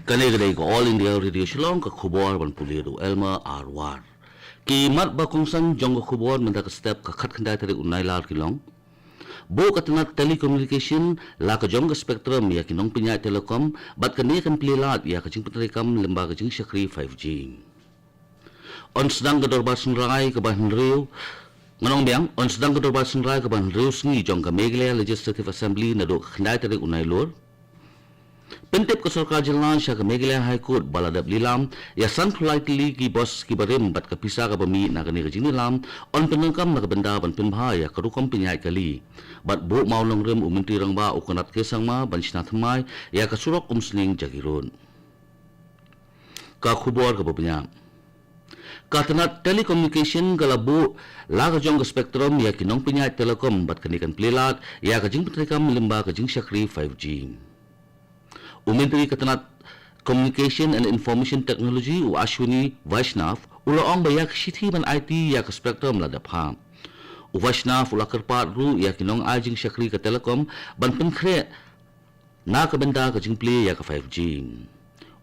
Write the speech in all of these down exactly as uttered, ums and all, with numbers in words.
Kane ka dei ka All India Radio Shillong, ka khubor ban pule da u Elmer R War. Ki mat ba kongsan jong ka khubor mynta ka step ka khatkhyndai tarik u Nailar ki long: Buh ka tnat telecommunication la ka jong ka spectrum ïa ki nongpynïaid telecom, bad kane kan plie lad ïa ka jingpyntreikam lyngba ka jingshakri five G. Yn sdang ka dorbar synrai kaba hynriew, ngan ong biang, yn sdang ka dorbar synrai kaba hynriew sngi jong ka Meghalaya Legislative Assembly naduh ka khyndai tarik u Nailur. Pyntip ka sorkar jylla sha ka Meghalaya High Court ba la dep lilam ïa sanphew lai tylli ki bos kiba rim, bad ka pisa kaba mih na kane ka jingïalam yn pyndonkam na ka bynta ban pynbha ïa ka rukom pynïaid kali. Bad buh mawnongrim u Myntri Rangbah u Conrad K Sangma ban shna thymmai ïa ka surok Umsning Jagirot. Ka khubor kaba bniah. Ka tnat telecommunication ka la buh la ka jong ka spectrum ïa ki nongpynïaid telecom, bad kane kan plie lad ïa ka jingpyntreikam lyngba ka jingshakri five G. U Myntri ka tnat Communication and Information Technology u Ashwini Vaishnaw u la ong ba ïa ka shithi ban aiti ïa ka spectrum la dep ha. U Vaishnaw u la kyrpad ruh ïa ki nongai jingshakri ka telecom ban pynkhreh na ka bynta ka jingplie ïa ka five G.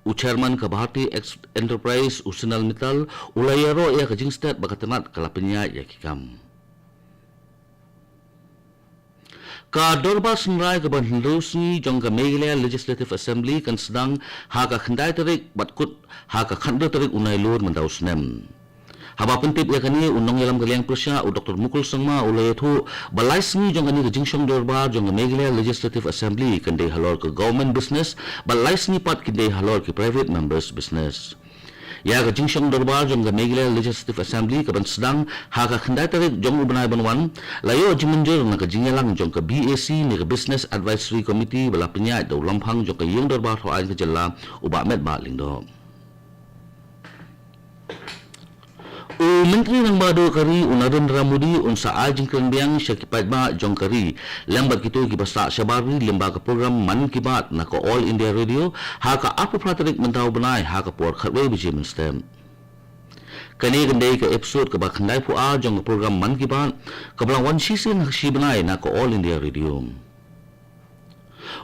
U chairman ka Bharti Ex-, Enterprise u Sunil Mittal u la ïaroh ïa ka jingstet ba ka tnat ka la pynïaid ïa ki kam. Ka dorbar synrai kaba hynriew sngi jong ka Meghalaya Legislative Assembly kan sdang ha ka khyndai tarik bad kut ha ka khathynriew tarik u Nailur mynta u snem. Haba pyntip ïa kane, u nongïalam ka liang pyrshah u Doktor Mukul Sangma u la ïathuh ba lai sngi jong kane ka jingshong dorbar jong ka Meghalaya Legislative Assembly kan dei halor ka government business, bad lai sngi pat kin dei halor ki private members business. Ïa ka jingshong dorbar jong ka Meghalaya Legislative Assembly kaban sdang ha ka khyndai tarik jong u bnai ban wan, la ïoh jingmynjur na ka jingïalang jong ka B A C ne ka Business Advisory Committee ba la pynïaid da u Lamphang jong ka Ïing Dorbar Thaw Aiñ ka jylla, u Bah Metbah Lyngdoh. U Myntri Rangbah Duh ka ri u Narendra Modi un sa ai jingkren biang sha ki paidbah jong ka ri lem bad kito kiba sah shabar ri lyngba ka program Mann Ki Baat na ka All India Radio ha ka arphew phra tarik mynta u bnai ha ka por khatwei baje mynstep. Kane kan dei ka episode kaba khyndaiphew ar jong ka program Mann Ki Baat, kaba la wan shisien ha ka shi bnai na ka All India Radio.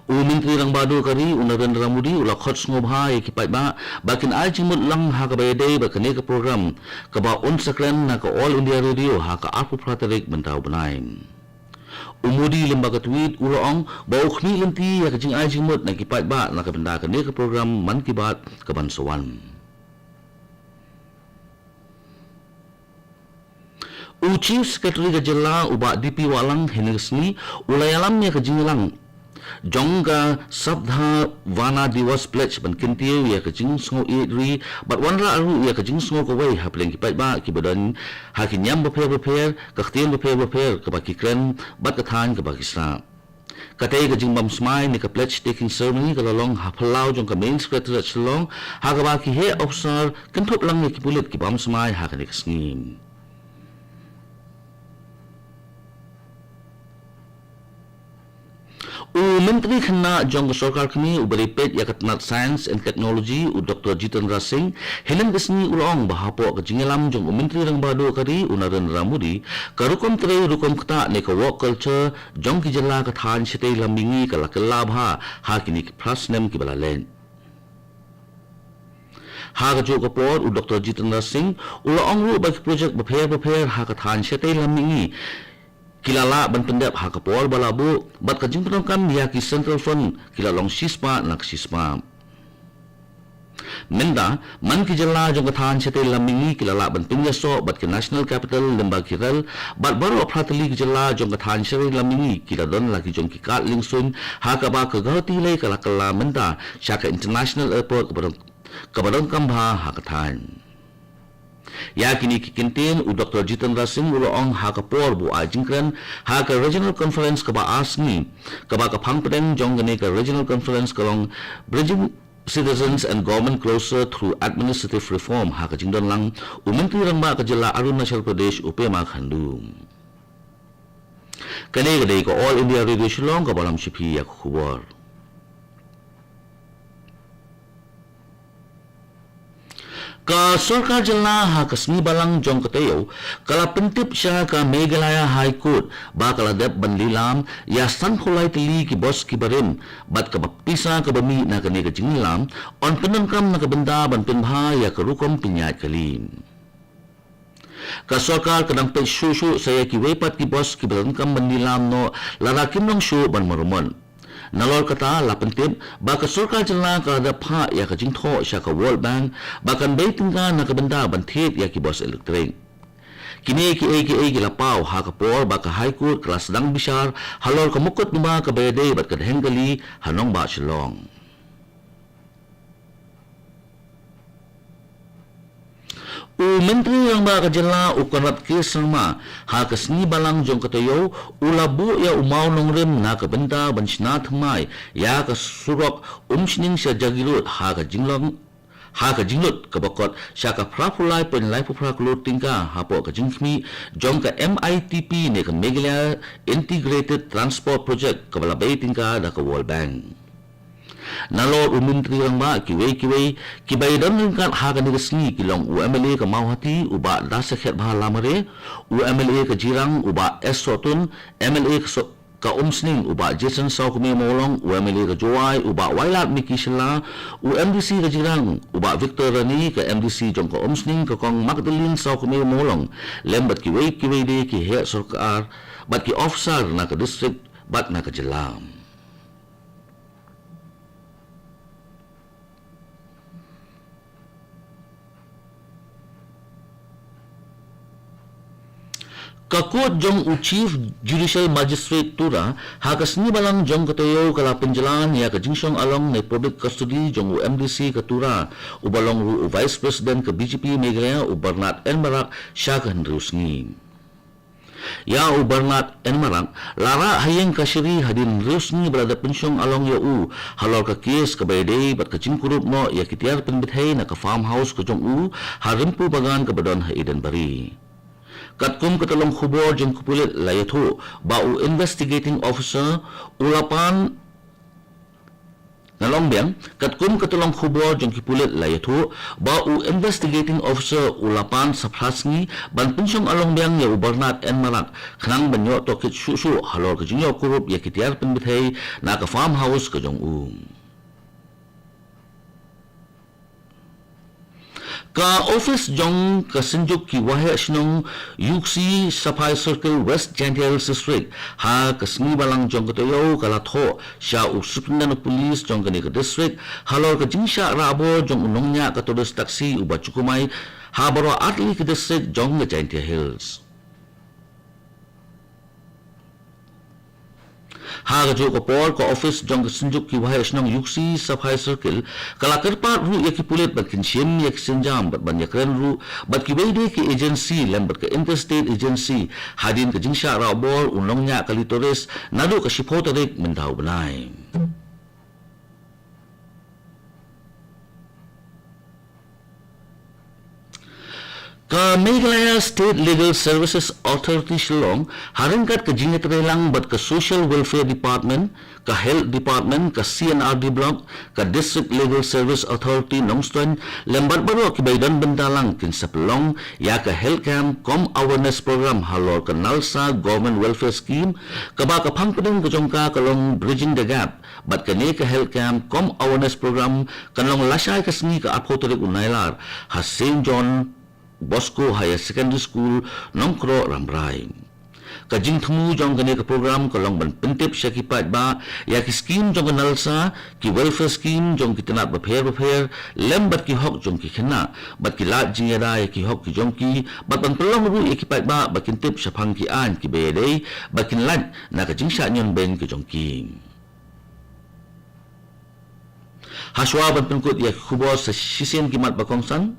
U Myntri Rangbah Duh ka ri u Narendra Modi u la khot sngewbha ïa ki paidbah ba kin ai jingmut lang ha kaba ïadei bad kane ka program kaba un sa kren na ka All India Radio ha ka arphew phra tarik mynta u bnai. U Modi lyngba ka tweet u la ong ba u khmih lynti ïa ka jingai jingmut na ki paidbah na ka bynta kane ka program Mann Ki Baat kaban sa wan. U Chief Secretary ka jylla u Bah D P Wahlang hynne ka sngi u la ïalam ïa ka jingïalang jong ka Sadhavana Diwas Pledge ban kyntiew ïa ka jingsngewieit ri bad wanrah ruh ïa ka jingsngew kawei hapdeng ki paidbah kiba don ha ki niam bapher bapher, ka ktien bapher bapher kaba ki kren bad ka thaiñ kaba ki sah. Katei ka jingbam smai ne ka pledge taking ceremony ka la long ha phyllaw jong ka Main Secretariat Shillong, ha kaba ki heh officer kynthup lang ïa ki pulit ki bam smai ha kane ka sngi. U Myntri Khynnah jong ka Sorkar Kmie uba dei peit ïa ka tnat Science and Technology u Doktor Jitendra Singh hynne ka sngi u la ong ba hapoh ka jingïalam jong u Myntri Rangbah Duh ka ri u Narendra Modi, ka rukom trei rukom ktah ne ka work culture jong ki jylla ka thaiñ shatei lam mihngi ka la kylla bha ha kine ki phra snem kiba la leit. Ha kajuh ka por u Doktor Jitendra Singh u la ong ruh ba ki projek bapher bapher ha ka thaiñ shatei lam mihngi ki la lah ban pyndep ha ka por ba la buh bad ka jingpyndonkam ïa ki Central Fund ki la long shispah na ka shispah. Mynta man ki jylla jong ka thaiñ shatei lam mihngi ki la lah ban pynïasoh bad ki National Capital lyngba ki rel, bad baroh phra tylli ki jylla jong ka thaiñ shatei lam mihngi ki la don la ki jong ki kad liengsuiñ, ha kaba ka Guwahati lei ka la kylla mynta sha ka International Airport kaba don, kaba donkam bha ha ka thaiñ. Ïa kine ki kyntien u Doktor Jitendra Singh u la ong ha ka por ba u ai jingkren ha ka Regional Conference kaba ar sngi, kaba ka phang pdeng jong kane ka Regional Conference ka long Bridging Citizens and Government Closer Through Administrative Reform ha ka jingdon lang u Myntri Rangbah ka jylla Arunachal Pradesh u Pema Khandu. Kane ka dei ka All India Radio Shillong kaba lam sha phi ïa ka khubor. Ka sorkar jylla ha ka sngi balang jong ka taïew ka la pyntip sha ka Meghalaya High Court ba ka la dep ban lilam ïa sanphew lai tylli ki bos ki barim bad kaba pisa kaba mih na kane ka jinglilam yn pyndonkam na ka bynta ban pynbha ïa ka rukom pynïaid kali. Ka sorkar ka dang peit shuh shuh sa ïa kiwei pat ki bos kiba donkam ban lilam noh lada kim long shuh ban maramot. Nalor kata la pyntip ba ka sorkar jylla ka la dep phah ïa ka jingthoh sha ka World Bank ba kan bei tyngka na ka bynta ban thied ïa ki bos elektrik. Kine kiei kiei ki la paw ha ka por ba ka High Court ka la sdang bishar halor ka mukotduma kaba ïadei bad ka dheng kali ha nongbah Shillong. U Myntri Rangbah ka jylla u Conrad K Sangma ha ka sngi balang jong ka taïew u la buh ïa u mawnongrim na ka bynta ban shna thymmai ïa ka surok Umsning sha Jagiroad ha ka jinglong ha ka jinglut kaba kot sha ka phraphew lai point laiphew phra klur tyngka hapoh ka jingkhmih jong ka M I T P ne ka Meghalaya Integrated Transport Project kaba la bei tyngka da ka World Bank. Nalor u Myntri Rangbah kiwei kiwei kiba ïadon ryngkat ha kane ka sngi ki long u M L A ka Mawhati u Bah Dasakhiatbha Lamare, u M L A ka Jirang u Bah S Sohtun, M L A ka, so, ka Umsning u Bah Jason Sawkmie Mawlong, u M L A ka Jowai u Bah Wailadmiki Shylla, u M D C ka Jirang u Bah Victor Rani, ka M D C jong ka Umsning ka Kong Magdalene Sawkmie Mawlong, lem bad kiwei kiwei de ki heh sorkar bad ki officer na ka district bad na ka jylla. Ka court jong u Chief Judicial Magistrate Tura ha ka sngi balang jong ka taïew ka la pynjlan ïa ka jingshong along ne public custody jong u M D C ka Tura uba long ruh u Vice President ka B J P Meghalaya u Bernard N Marak sha ka hynriew sngi. Ïa u Bernard N Marak la rah ha ïing kashari hadien hynriew sngi ba la dep pynshong along ïa u halor ka kes kaba ïadei bad ka jingkurup noh ïa ki tiar pynbthei na ka farmhouse ka jong u ha Rimpu Bagan kaba don ha Edenbari. Katkum ka tyllong khubor jong ki pulit la ïathuh ba u investigating officer u la pan Na long biang, katkum ka tyllong khubor jong ki pulit la ïathuh ba u investigating officer u la pan sa phra sngi ban pynshong along biang ïa u Bernard N Marak khnang ban ïoh tohkit shuh shuh halor ka jingïoh kurup ïa ki tiar pynbthei na ka farmhouse ka jong u. Ka office jong ka Synjuk ki Waheh Shnong Yuksi Saphai Circle, West Jaintia Hills District, ha ka sngi balang jong ka taïew ka la thoh sha u Superintendent of Police jong kane ka district halor ka jingshah rah bor jong u nongñiah ka tourist taxi uba jukmai ha baroh artylli ki district jong ka Jaintia Hills. Ha kajuh ka por ka office jong ka Synjuk ki Waheh Shnong Yuksi Saphai Circle ka la kyrpad ruh ïa ki pulit ban kynshim ïa ki sienjam bad ban ïakren ruh bad kiwei de ki agency lem bad ka interstate agency hadien ka jingshah rah bor u nongñiah kali tourist naduh ka shiphew tarik mynta u bnai. Ka Meghalaya State Legal Services Authority Shillong, ha ryngkat ka jingïatreilang bad ka Social Welfare Department, ka Health Department, ka C and R D Block, ka District Legal Service Authority Nongstoiñ, lem bad baroh kiba ïadon bynta lang kin sa pynlong ïa ka Health Camp cum Awareness Program halor ka NALSA Government Welfare Scheme, kaba ka phang pdeng ka jong ka ka long Bridging the Gap, bad kane ka Health Camp cum Awareness Program kan long lashai ka sngi ka arphew tarik u Nailar ha Saint John Bosco Higher Secondary School, Nongkroh, Rambrai. Ka jingthmu jong kane ka program ka long ban pyntip sha ki paidbah ïa ki skim jong ka NALSA, ki welfare skim jong ki tnat bapher bapher, lem bad ki hok jong ki khynnah, bad ki lad jingïada ïa ki hok ki jong ki, bad ban pynlong ruh ïa ki paidbah ba kin tip shaphang ki aiñ kiba ïadei ba kin lait na ka jingshah ñion beiñ ka jong ki. Hashwa ban pynkut ïa ki khubor sa shisien ki mat ba kongsan.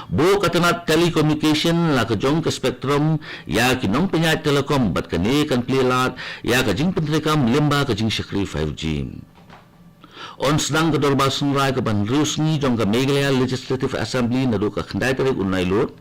Buh ka tnat telecommunication la ka jong ka spectrum ïa ki nongpynïaid telecom bad kane kan plie lad ïa ka jingpyntreikam lyngba ka jingshakri five G. Yn sdang ka dorbar synrai kaba hynriew sngi jong ka Meghalaya Legislative Assembly naduh ka khyndai tarik u Nailur.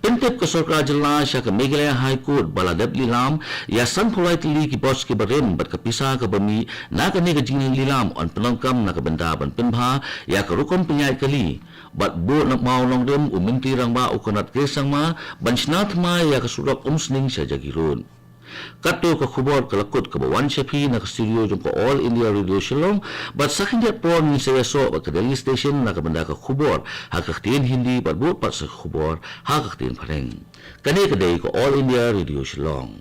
Pyntip ka sorkar jylla sha ka Meghalaya High Court ba la dep lilam ïa sanphew lai tylli ki bos kiba rim bad ka pisa kaba mih na kane ka jinglilam yn pyndonkam na ka bynta ban pynbha ïa ka rukom pynïaid kali. Bad bud na Mawlongrim u Myntri Rangbah u Conrad K Sangma ban shna thymmai ïa ka surok Umsning sha Jagiroad. Katto ka khubor ka la kut kaba wan sha phi na ka studio jong ka All India Radio Shillong, bad sa khyndiat por ngin sa ïasoh bad ka Delhi Station na ka bynta ka khubor ha ka ktien Hindi bad bud pat sa ka khubor ha ka ktien Phareng. Kane ka dei ka All India Radio Shillong.